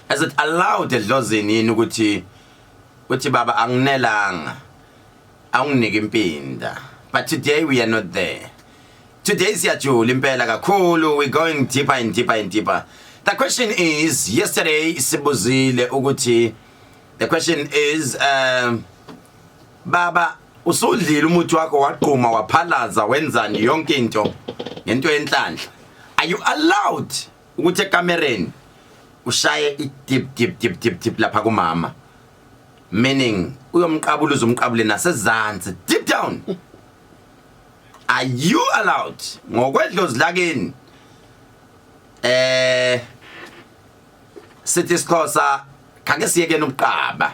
Is it allowed edlozini yini ukuthi uthi, "Baba, anginelanga, awunginike impinda"? But today we are not there. Today siyajula impela kakhulu. We going deeper and deeper and deeper. The question is, yesterday sibuzile ukuthi, the question is, baba, usudlile umuthi wakho, waqhuma, waphalaza, wenzani yonke into ngento yenhlanhla, are you allowed ukuthi ekamereni ushaye i deep, deep, deep, deep, deep lapha kumama, meaning uyomqabula, uzomqabule nasezansi, deep down? Are you allowed ngokwedlozi lakini? Sithi isiXhosa, khake siyekeni ubuqaba,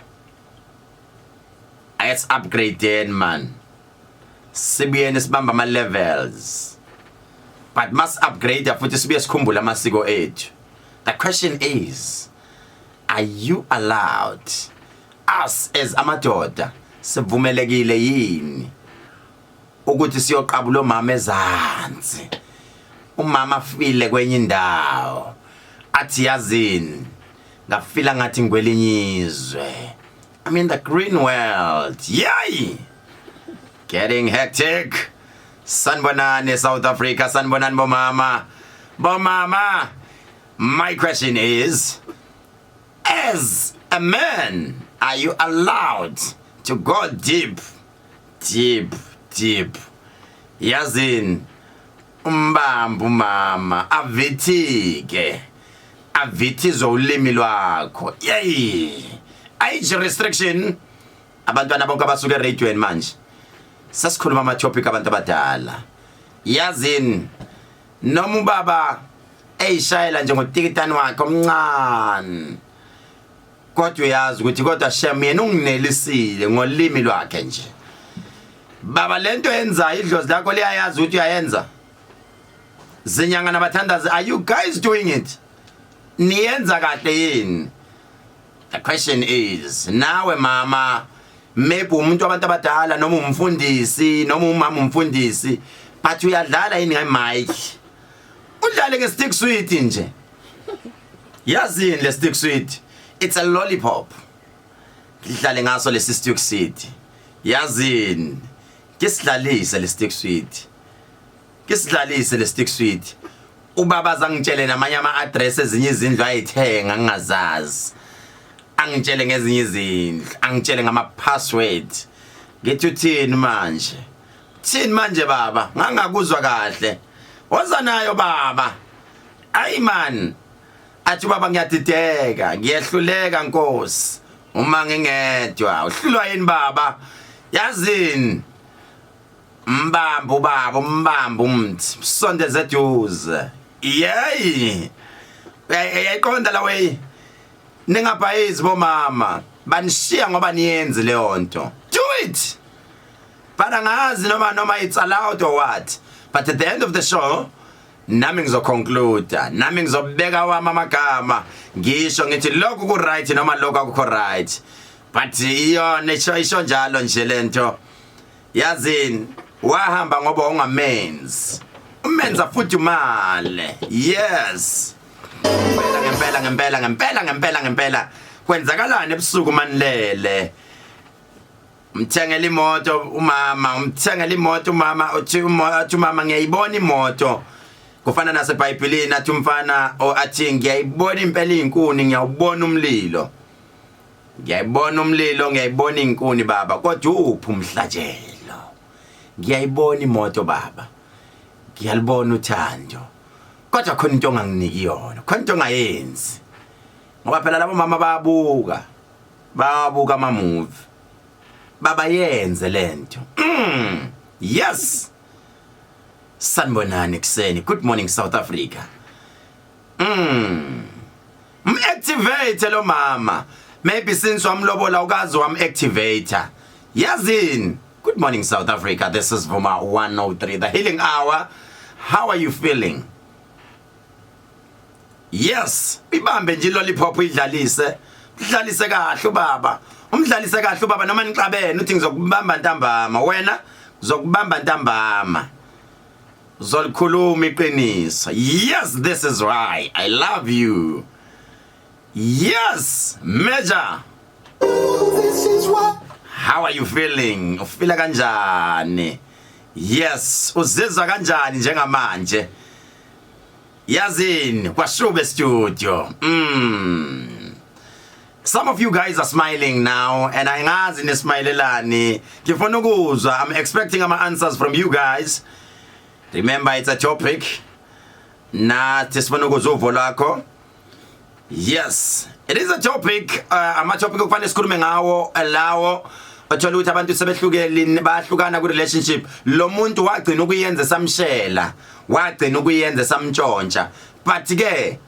ake upgrade man, sibuyeni sibamba ama levels, but must upgrade futhi sibuye sikhumbule amasiko ethu. The question is, are you allowed? Us as amadoda, sivumelekile yini ukuthi siyoqabula umama ezansi, umama afile kwenye indawo, athi, "Yazini, ngafila ngathi ngikwelinye izwe, I'm in the green world"? Yay, getting hectic. Sanibonani, South Africa. Sanibonani, bomama, bomama. My question is, as a man, are you allowed to go deep, deep, deep? Yazini, umbamba umama, avithike, avithizwe ulimi lwakho. Yey, age restriction. Abantwana bonke abasuka eradioweni manje, sesikhuluma ama topic abantu abadala. Yazini, noma ubaba eyishayela nje ngotikitani wakhe omncane, kodwa uyazi ukuthi kodwa shem, yena unginelisile ngolimi lwakhe nje. Baba, lento yenza, idlozi lakho liyayazi ukuthi uyayenza. Zinyanga nabathandazi, are you guys doing it? Niyenza kahle yini? The question is, nawe mama, maybe umuntu wabantu abadala, noma umfundisi, noma umama umfundisi, but uyadlala yini nge-mic, udlale nge-stick sweet nje? Yazini le stick sweet? It's a lollipop. Dlale ngaso lesi stick sweet. Yazini, kisidlalise le stick sweet, kisidlalise le stick sweet. Ubaba azangitshele namanye ama-address ezinye izindlu ayithenga ngingazazi, angitshele ngezinye izindlu, angitshele ngama-password. Ngithi, "Uthini manje? Thini manje, baba? Ngangakuzwa kahle. Woza nayo, baba." Ayi man, athi baba, "Ngiyadideka, ngiyehluleka, nkosi, uma ngingedwa." Uhlulwa yini, baba? Yazini, mbamba ubaba, umbamba, umthi sondeze eduze. Yeyi, uyayiqonda la way. Ningabhayizi bomama, banishiya ngoba niyenzi leyo nto. Do it. But angazi noma it's allowed or what, but at the end of the show nami ngizoconclude, nami ngizobeka wami amagama, ngisho ngithi lokhu ku right noma lokhu akukho right. But iyona isho njalo nje lento. Yazini, wahamba ngoba ungamenzi, umenza futhi umale. Yes, ngempela, ngempela, ngempela, ngempela, ngempela, ngempela. Kwenzakalani ebusuku manilele? Umthengela imoto umama, umthengela imoto umama, uthi umama, "Ngiyayibona imoto." Kufana naseBhayibhelini, athi umfana o athi, "Ngiyayibona impela izinkuni, ngiyawubona umlilo, ngiyayibona umlilo, ngiyayibona izinkuni, baba, kodwa uphi umhlatshelo? Ngiyayibona imoto, baba, ngiyalibona uthando, kodwa khona into onganginiki yona, khona into ongayenzi." Ngoba phela labo mama bayabuka, bayabuka ama movie. Baba, yenze lento. Yes, sanibonani kuseni. Good morning, South Africa. M-activate lo mama. Maybe since wamlobola ukazi wam-activate. Yazini, good morning, South Africa. This is Vuma 103, the healing hour. How are you feeling? Yes, ibambe nje lollipop, uyidlalise, udlalise kahle ubaba, umdlalise kahle ubaba. Noma nixabene, uthi, "Ngizokubamba ntambama wena, ngizokubamba ntambama, uzolikhuluma iqiniso." Yes, this is why I love you. Yes, Major. How are you feeling? Ufila kanjani? Yes, uzizwa kanjani njengamanje? Yazini kwaShube studio. Some of you guys are smiling now and angazi nismilelani. Ngifuna ukuzwa. I'm expecting ama answers from you guys. Remember, it's a topic. Nathi sifuna ukuzwa uvo lwakho. Yes, it is a topic, ama topic okufanele sikhulume ngawo lawo othola ukuthi abantu sebehlukele, bayahlukana ku relationship. Lo muntu wagcina ukuyenza samshela, wagcina ukuyenza samntshontsha, but ke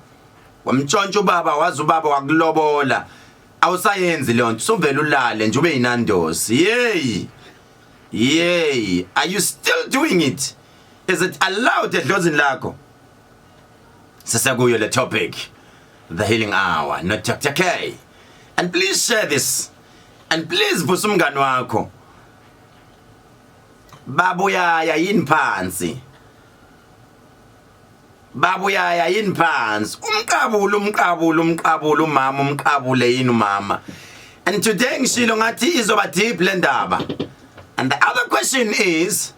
wamntshontsha ubaba, wazi ubaba wakulobola, awusayenzi leyo nto, suvela ulale nje ube yinandosi. Yey yey, are you still doing it? Is it allowed edlozini lakho? Sisekuyo le topic, The Healing Hour no Dr K, and please share this and please vusa umngani wakho. Babuyaya yini phansi? Babuyaya yini phansi? Umqabula, umqabula, umqabula umama, umqabule yini umama? And today ngishilo ngathi izoba deep le ndaba. And the other question is,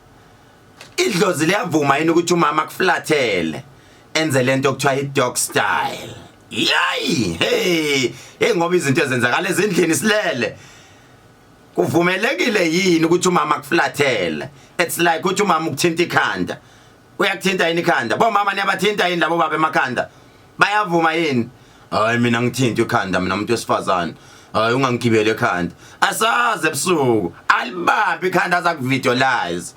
idlozi liyavuma yini ukuthi umama akuflathele, enze lento okuthiwa i-dog style? Yayi, hey hey, ngoba izinto ezenzakala ezindlini silele. Kuvumelekile yini ukuthi umama akuflathele? It's like ukuthi umama ukuthinta ikhanda. Uyakuthinta yini ikhanda? Bomama, niyabathinta yini labo baba emakhanda? Bayavuma yini? "Hayi, mina ngithinta ikhanda, mina umuntu wesifazane, hayi, ungangigibele ekhanda." Asaze ebusuku alibambe ikhanda, aza kuvideolize.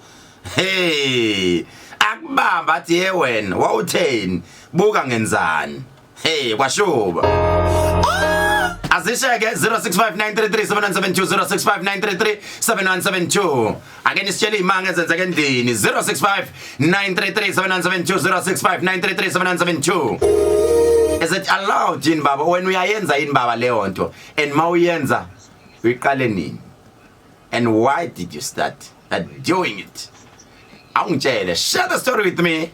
Hey, akubamba athi, "Ye wena, wawutheni? Buka ngenzani." Hey, kwashuba. Azisheke 0659337172, 0659337172. Ake nisitshele imanga ezenzeka endlini. 0659337172, 0659337172. Is it allowed yini, baba? Wena uyayenza yini, baba, leyo nto? And mawuyenza, uyiqale nini and why did you start doing it? Awungitshele, share the story with me.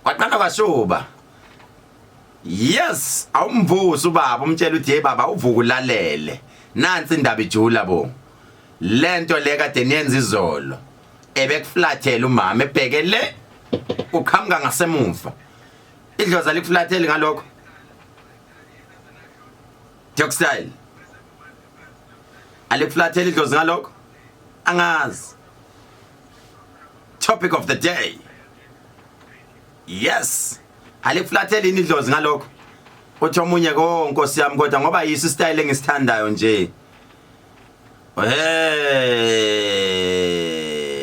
Kwaqala kwashuba. Yes, awumvusi ubaba, umtshela ukuthi, "Hey baba, uvuka ulalele, nansi indaba ijula bo. Lento le kade niyenza izolo, ebekuflathela umama ebheke le, uqhamuka ngasemuva." Idlozi alikuflatheli ngalokho? Dog style alikuflatheli idlozi ngalokho? Angazi. Topic of the day. Yes, alikuflatheli yini idlozi ngalokho? Uthi omunye ko, "Nkosi yami, kodwa ngoba yiso style engisithandayo nje."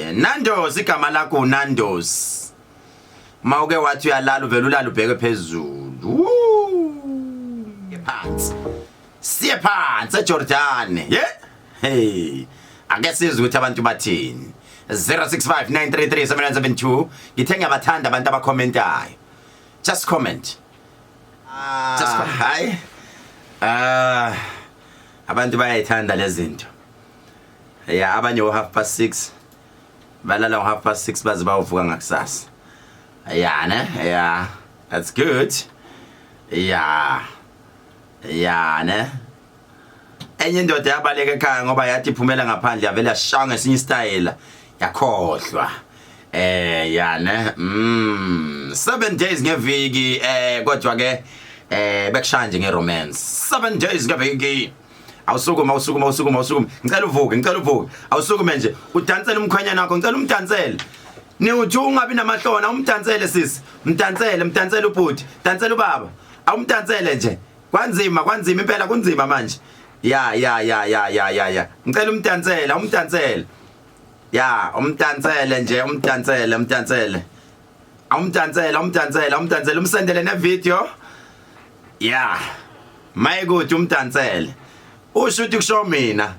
Hey, Nandos, igama lakho uNandos. Mawuke wathi uyalala, uvela ulala ubheke phezulu. Woo! Phansi. Siye phansi eJordan. Yeah. Hey. Ake sizwe ukuthi abantu bathini. 0659337972. Ngithe ngiyabathanda abantu abacommentayo. Just comment. Just comment. Hayi. Ah. Abantu bayayithanda lezi zinto. Ya, abanye o 6:30 balala, ngo 6:30 baze bayovuka ngakusasa. Ya ne? Yeah. That's good. Yeah. Ya ne? Enye indoda yabaleka ekhaya ngoba yathi iphumela ngaphandle, yavela yashaya ngesinye istyle, yakhohlwa. Ya ne? 7 days ngeviki, kodwa ke bekushaya nje ngeromance. 7 days ngeviki. Awusukuma, awusukuma, awusukuma, awusukuma. Ngicela uvuke, ngicela uvuke. Awusukume nje. Udansele umkhwenyana wakho, ngicela umdansele. Niwuthi ungabi namahloni, awumdansele sisi. Mdansele, mdansele ubhuti, dansele ubaba. Awumdansele nje. Kwanzima, kwanzima impela, kunzima manje. Ya ya ya ya ya ya ya. Ngicela umdansele, awumdansele. Ya, umdansele nje, umdansele, umdansele. Awumdansele, awumdansele, awumdansele, umsendele ne video. Ya. Mayikuthi umdansele. Usho ukuthi kusho mina.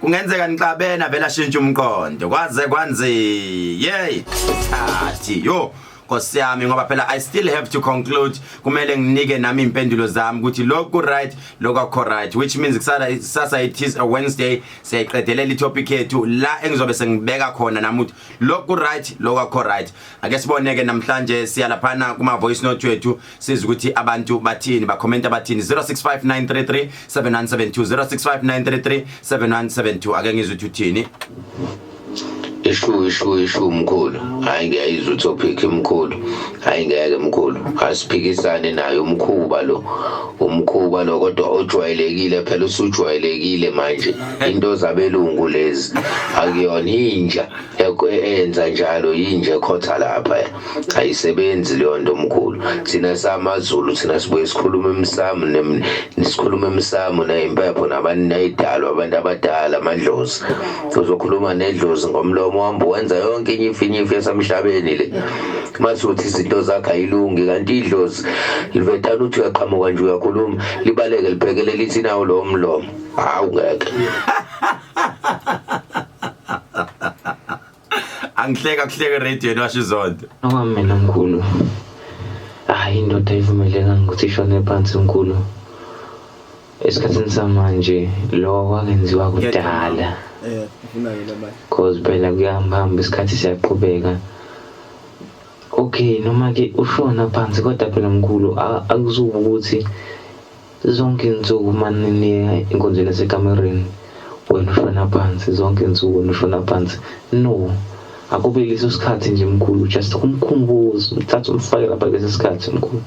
Kungenzeka nixabena, vela ashintshe umqondo. Kwaze kwanzi. Yey. Thathi. Yo. Nkosi yami, ngoba phela I still have to conclude, kumele nginike nami impendulo zami ukuthi lokhu right, lokhu akho right, which means kusasa, sasa it is a Wednesday, siyayiqedelela itopic yethu la engizobe sengibeka khona nami ukuthi lokhu right, lokhu akho right. Ake sibone ke namhlanje siya laphana kuma voice note wethu, sizwe ukuthi abantu bathini, bakhomenta bathini. 065933 7172, 065933 7172. Ake ngizwe ukuthi uthini. Ishu, ishu, ishu, mkhulu. Hayi, ngiyayizwa utopic, mkhulu. Hayi, ngeke mkhulu, asiphikisane naye. Umkhuba lo, umkhuba lo, kodwa ojwayelekile phela, usujwayelekile manje. Into zabelungu lezi, akuyona inja eyenza njalo, yinja ekhotha lapha, ayisebenzi leyo nto mkhulu. Thina samaZulu, thina sibuye sikhuluma emsamo, sikhuluma emsamo neyimpepho nabantu neyidalwa, abantu abadala, amadlozi. Uzokhuluma nedlozi ngomlomo, uhamba wenza yonke inyifinyifi yasemhlabeni le, masuthi izinto zakhe ayilungi, kanti idlozi livetana uthi uyaqhamuka nje uyakhuluma, libaleke libhekele lithi nawo lowo mlomo. Hawu, ngeke. Angihleka kuhleka radio washo izonto. Okwami mina mkhulu, hhayi, indoda ayivumelekanga ukuthi ishone phansi mkhulu. Esikhathini samanje lokho kwakenziwa kudala. Ufuna yena manje. Cause phela kuyahamba hamba isikhathi siyaqhubeka. Okay, noma ke ushona phansi, kodwa phela mkhulu akuzuba ukuthi zonke insuku mane niya enkonzweni yasekamereni wena ushona phansi, zonke insuku wena ushona phansi. No, akube leso sikhathi nje mkhulu, just umkhumbuzo, uthathe umfake lapha kulesi sikhathi mkhulu,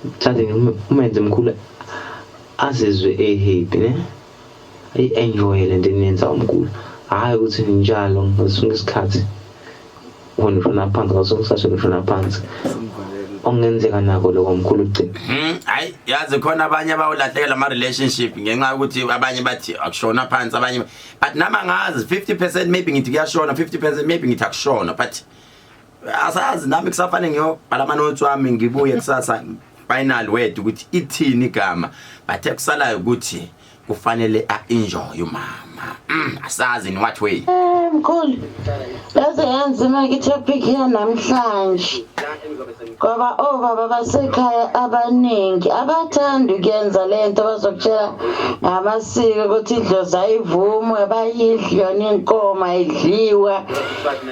uthathe nje umenze mkhulu azizwe e-happy ne ayi-enjoye lento eniyenzayo mkhulu. Hhayi ukuthi njalo ngaso sonke isikhathi wena ushona phansi, ngaso sonke isikhathi wena ushona phansi. Okungenzeka nako lokho mkhulu ugcina Hayi, yazi khona abanye abawulahlekela ama relationship ngenxa yokuthi abanye bathi akushona phansi, abanye, but nami angazi, 50% maybe ngithi kuyashona, 50% maybe ngithi akushona, but asazi. Nami kusafanele ngiyobhala ama notes wami, ngibuye kusasa, final word ukuthi ithini igama, but ekusalayo ukuthi kufanele a-enjoy umama. Asazi in what way. Mkhulu, yaze yanzima ke itopic yanamhlanje, ngoba obaba basekhaya abaningi abathandi ukuyenza lento. Bazokutshela ngamasiko ukuthi idlozi ayivumi, abayidli yona inkomo, ayidliwa.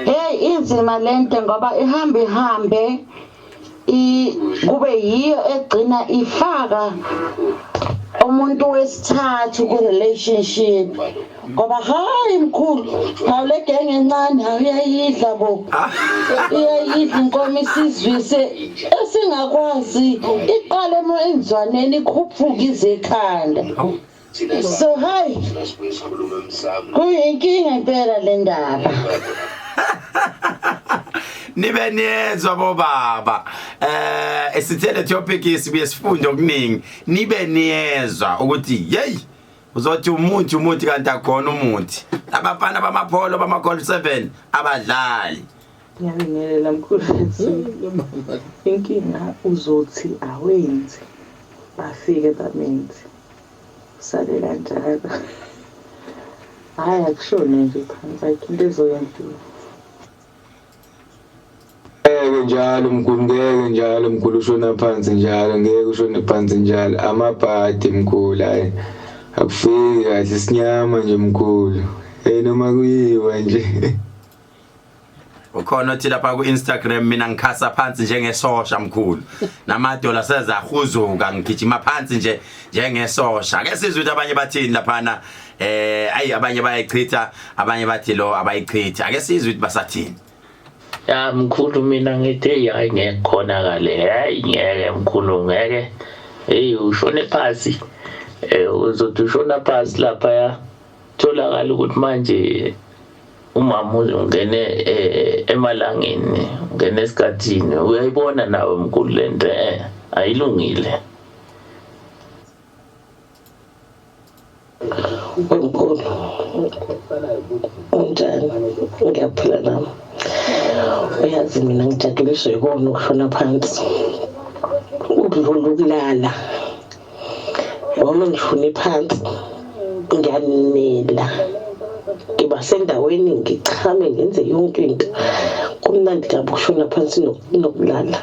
Hey, inzima lento ngoba ihamba ihambe kube yiyo egcina ifaka umuntu wesithathu ku-relationship, ngoba hayi mkhulu, hawu, le genge encane, hawu, iyayidla bo, iyayidla inkomo, isizwise esingakwazi, iqale enzwaneni, ikhuphuke ize ekhanda. So hayi, kuyinkinga impela le ndaba. Nibe niyezwa bobaba, esithele topic, sibuye sifunde okuningi. Nibe niyezwa ukuthi hey, uzothi umuthi, umuthi, kanti akhona umuthi. Abafana bamapholo, bama-Golf 7 abadlali. Ngiyabingelela mkhulu. Inkinga uzothi awenzi, bafike bamenzi, usale kanjalo. Hhayi, akushone nje phansi, ayikho into ezoyenziwa. Ngeke njalo mkhulu, ngeke njalo mkhulu ushona phansi njalo, ngeke ushone phansi njalo. Amabhadi mkhulu, hayi, akufiki kahle, isinyama nje mkhulu. Hey, noma kuyiwa nje. Ukhona othi lapha ku-Instagram, "Mina ngikhasa phansi njengesosha mkhulu, namadola sezahuzuka, ngigijima phansi nje njengesosha." Ake sizwe ukuthi abanye bathini laphana. Ayi, abanye bayayichitha, abanye bathi lo abayichithi. Ake sizwe ukuthi basathini. Ya mkhulu, mina ngithi hayi, ngeke khonakale, hayi ngeke mkhulu, ngeke. Hey, ushone phansi, uzothi ushona phansi lapha, ya tholakala ukuthi manje umama ungene emalangeni, ungene esikhathini. Uyayibona nawe mkhulu lento, ayilungile. Mkhulu, unjani? Ngiyaphila nami. Uyazi mina ngijabuliswa yikona ukushona phansi ukudlula ukulala. Noma ngishone phansi ngiyanela, ngiba sendaweni, ngichame, ngenze yonke into. Kumnandi kabi ukushona phansi nokulala.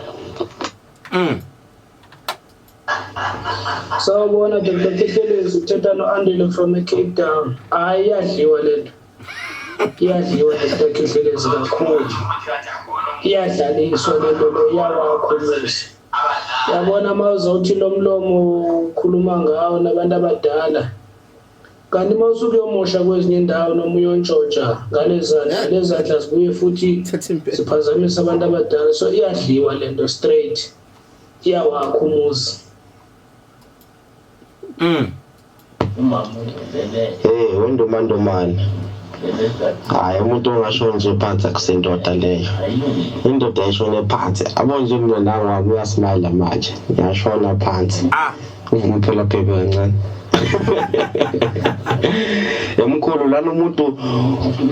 Sawubona Dr. Khehlelezi, uthetha no-Andile from eCape Town. Hhayi, iyadliwa le nto. Iyadliwa Dr. Khehlelezi kakhulu. Iyadlaliswa le nto le, iyawakha umuzi. Yabona uma uzawuthi lo mlomo ukhuluma ngawo nabantu abadala, kanti uma usuke uyomosha kwezinye indawo noma uyontshontsha ngalezandla, lezandla zibuye futhi ziphazamise abantu abadala. So iyadliwa le nto straight, iyawakha umuzi. Hey, wendomandomane. Hayi, umuntu ongashoni nje phansi akusendoda leyo. Indoda ishone phansi. Abo nje mina nangu wami uyasmile manje. Ngiyashona phansi. Ah, Uvuma phela bhebe kancane. Emkhulu lana umuntu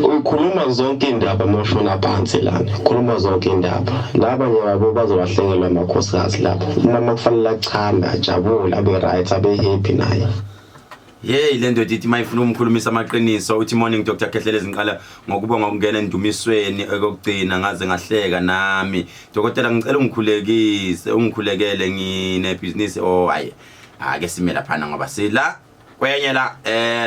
uyikhuluma zonke indaba mawushona phansi lana. Ukhuluma zonke indaba. Laba nje babo bazolahlekelwa amakhosikazi lapho. Umama kufanele achame, ajabule, abe right, abe happy naye. Hey, le ndoda ithi mayifuna umkhulumisa amaqiniso. Uthi, "Morning Dr Khehlelezi, ngiqala ngokubonga ukungena endumisweni ekugcina, ngaze ngahleka nami. Dokotela, ngicela ungikhulekise, ungikhulekele, ngine business." Oh, hayi, ake sime laphana ngoba sila kwenye la,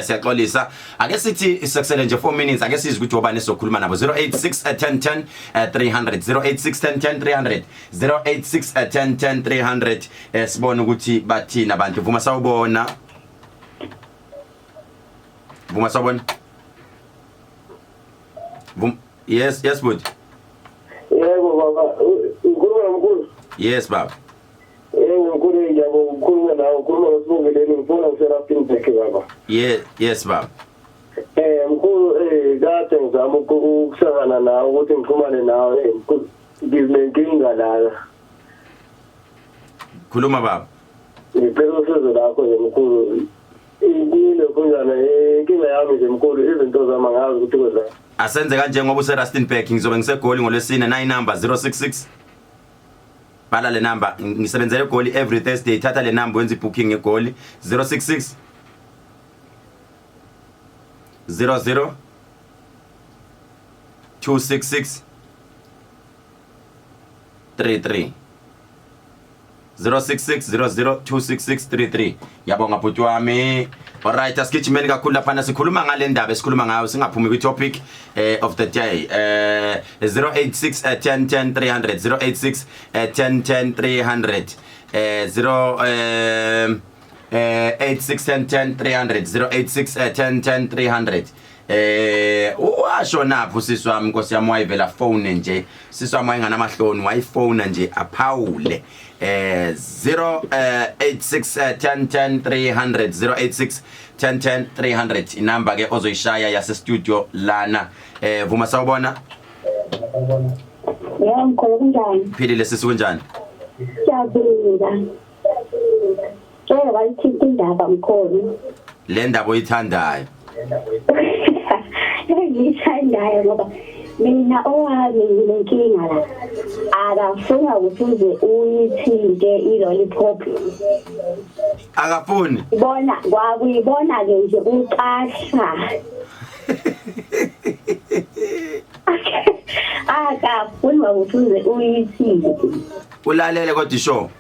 siyaxolisa. Ake sithi sekusele nje 4 minutes, ake sizwe ukuthi obani esizokhuluma nabo. 086 10 10 300, 086 10 10 300, 086 10 10 300. Sibone ukuthi bathina abantu. Vuma, sawubona. Vuma, sawubona. Vum, yes, but Yebo baba, ukhuluma nomkhulu. Yes baba. Yebo mkhulu, ngiyabonga ukukhuluma nawe, ukhuluma noSibongeleni, ngifuna useRustenburg baba. Yes baba. Mkhulu, kade ngizama ukuhlangana nawe ukuthi ngixhumane nawe, mkhulu, nginenkinga lana. Khuluma baba. Ngicela usizo lakho nje mkhulu. Ikile kunjana inkinga yami nje mkhulu, izinto zami angazi ukuthi kwenzani. Asenze kanje, ngoba useRustenburg, ngizobe ngiseGoli ngolwesine. 9 number 066, bhala le number. Ngisebenzele eGoli every Thursday. Thatha le number, wenza ibooking eGoli, 066 00 266 33, 066 00 266 33. Yabonga bhuti wami. Alright, asigijimeni kakhulu laphana, sikhuluma ngale ndaba esikhuluma ngayo, singaphumi kwi topic of the day. 086 10 10 300, 086 10 10 300, 0 86 10 10 300, 086 10 10 300. Washo napho sisi wami, Nkosi yami, wayivela phone nje sisi wami, wayenganamahloni, wayifona nje aphawule. 086 10 10 300, 086 10 10 300, inamba ke ozoyishaya yase studio lana. Vuma, sawubona. Yebo mkhulu, kunjani? Philile sisi, kunjani? Siyaphila. Wayithinta indaba mkhulu. Le ndaba oyithandayo. Engiyithandayo ngoba mina owami nginenkinga la. Akafuna ukuthi uze uyithinte i-lollipop. Akafuni. Ibona kwakuyibona ke nje ucasha. Akafuni ukuthi uze uyithinte. Ulalele kodwa ishow?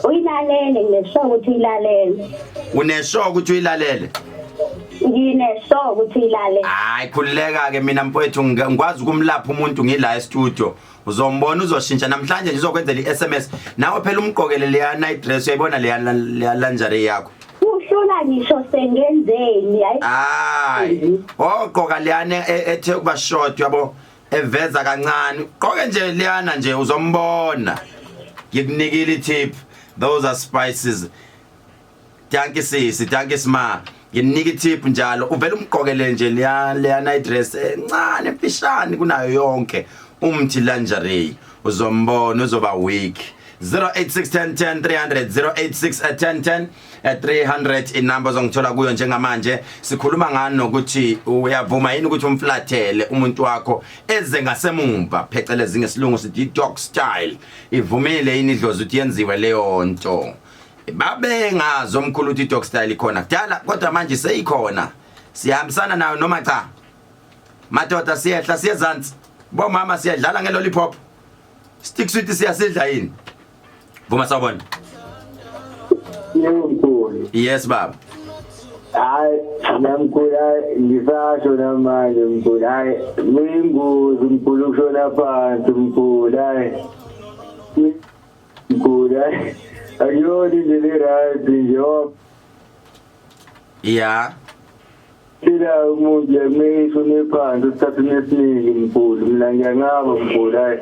Uyilalele, nginesho ukuthi uyilalele. Unesho ukuthi uyilalele? Nginesho ukuthi uyilalele. Hayi, khululeka ke mina mfowethu, ngikwazi ukumlapha umuntu ngila e-studio. Uzombona, uzoshintsha namhlanje nje, uzokwenzela i-SMS nawe phela, umgqokele leya night dress, uyayibona leya lingerie yakho. Uhlula ngisho sengenzeni, hayi. Hayi, ogqoka leyana ethe kuba short, yabo, eveza kancane, gqoke nje leyana nje, uzombona. Ngikunikile i-tip, those are spices. Dankie sisi, dankie sma. Nginika i-tip njalo, uvela umgqokele nje leya night dress encane emfishane kunayo yonke, umthi lingerie, uzombona, uzoba weak. 086 10 10 300, 086 10 10 300, inamba ozongithola kuyo njengamanje. Sikhuluma ngani nokuthi uyavuma yini ukuthi umflathele umuntu wakho eze ngasemumva, phecelezi ngesilungu sithi dog style? Ivumile yini idlozi ukuthi yenziwe leyo nto? Babengazi omkhulu ukuthi dog style ikhona kudala, kodwa manje seyikhona. Siyahambisana nayo noma cha? Madoda, siyehla siyezansi. Bomama siyadlala ngelollipop. Stick sweet siyasidla yini? Vuma sawubona. Yebo mkhulu. Yes baba. Hayi namkhulu hayi ngisasho namanje mkhulu hayi kuyingozi mkhulu ukushona phansi mkhulu hayi mkhulu hayi akuyona indlela e-right nje Yeah. Phila umuntu kumele ishone phansi esikhathini esiningi mkhulu mina ngiyanqaba mkhulu hayi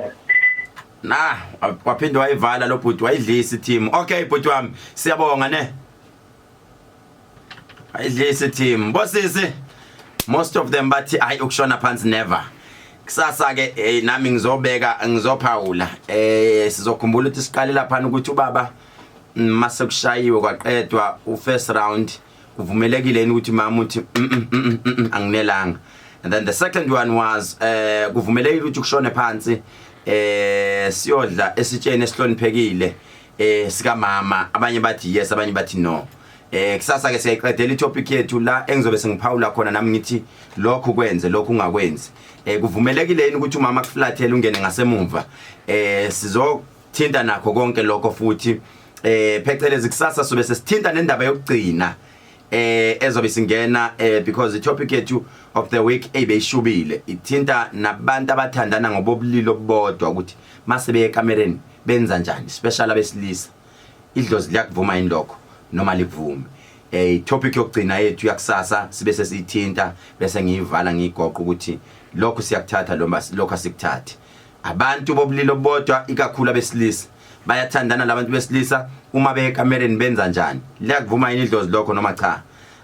Na, waphinde wayivala lo bhuti wayidlisa i-team. Okay bhuti wami, siyabonga ne. Ayidlisa i-team. Bosisi most of them bathi hayi ukushona phansi never. Kusasa ke eh, nami ngizobeka ngizophawula. Eh sizokhumbula ukuthi siqale lapha ukuthi ubaba mase kushayiwe kwaqedwa u first round kuvumelekile yini ukuthi mama uthi anginelanga and then the second one was eh kuvumelekile ukuthi kushone phansi eh siyodla esitsheni esihloniphekile eh sika mama abanye bathi yes abanye bathi no eh kusasa ke siyayiqedela itopic yethu la engizobe sengiphawula khona nami ngithi lokhu kwenze lokhu ungakwenzi eh kuvumelekile yini ukuthi umama akuflathele ungene ngasemumva eh sizothinta nakho konke lokho futhi eh phecelezi kusasa sobe sesithinta nendaba yokugcina eh ezobe singena eh because the topic yethu of the week ebeyishubile ithinta nabantu abathandana ngobobulili obodwa ukuthi mase beye ekamereni benza njani special abesilisa idlozi liyakuvuma yini lokho noma likuvumi eh topic yokugcina yethu yakusasa sibe sesiyithinta bese ngiyivala ngiyigoqa ukuthi lokhu siyakuthatha loma lokho asikuthathi abantu bobulili obodwa ikakhulu abesilisa bayathandana labantu besilisa uma beye ekamereni benza njani liyakuvuma yini idlozi lokho noma cha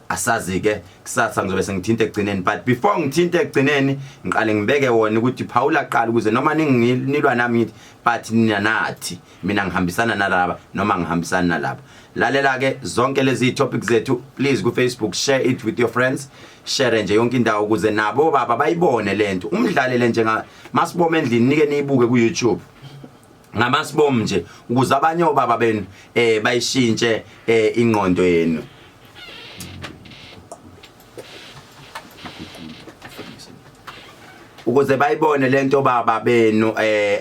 asazi ke kusasa ngizobe sengithinta ekugcineni but before ngithinte ekugcineni ngiqale ngibeke wona ukuthi phawula kuqala ukuze noma ningilwa nami ngithi but nina nathi mina ngihambisana nalaba noma ngihambisana nalaba lalela ke zonke lezi topic zethu please ku Facebook share it with your friends share nje yonke indawo ukuze nabo baba bayibone lento umdlalele nje nga masibome endlini nike niyibuke ku YouTube ngamasibom nje ukuze abanye obaba benu eh bayishintshe eh ingqondo yenu ukuze bayibone lento baba benu eh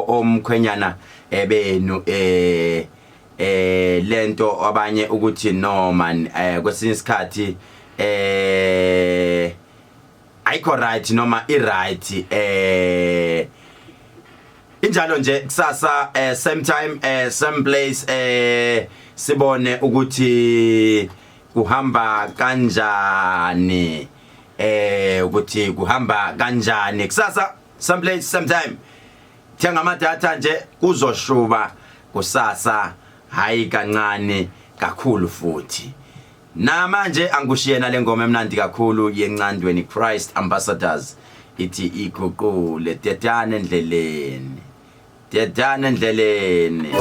omkhwenyana eh, benu eh eh lento abanye ukuthi no man eh kwesinye isikhathi eh ayikho right noma i right eh injalo nje kusasa eh, same time eh, same place eh sibone ukuthi kuhamba kanjani eh ukuthi kuhamba kanjani kusasa same place same time thenga ama data nje kuzoshuba kusasa hayi kancane kakhulu futhi Namanje angikushiye nale ngoma emnandi kakhulu yeNcandweni Christ Ambassadors ithi iguqule dedane endleleni dedane endleleni.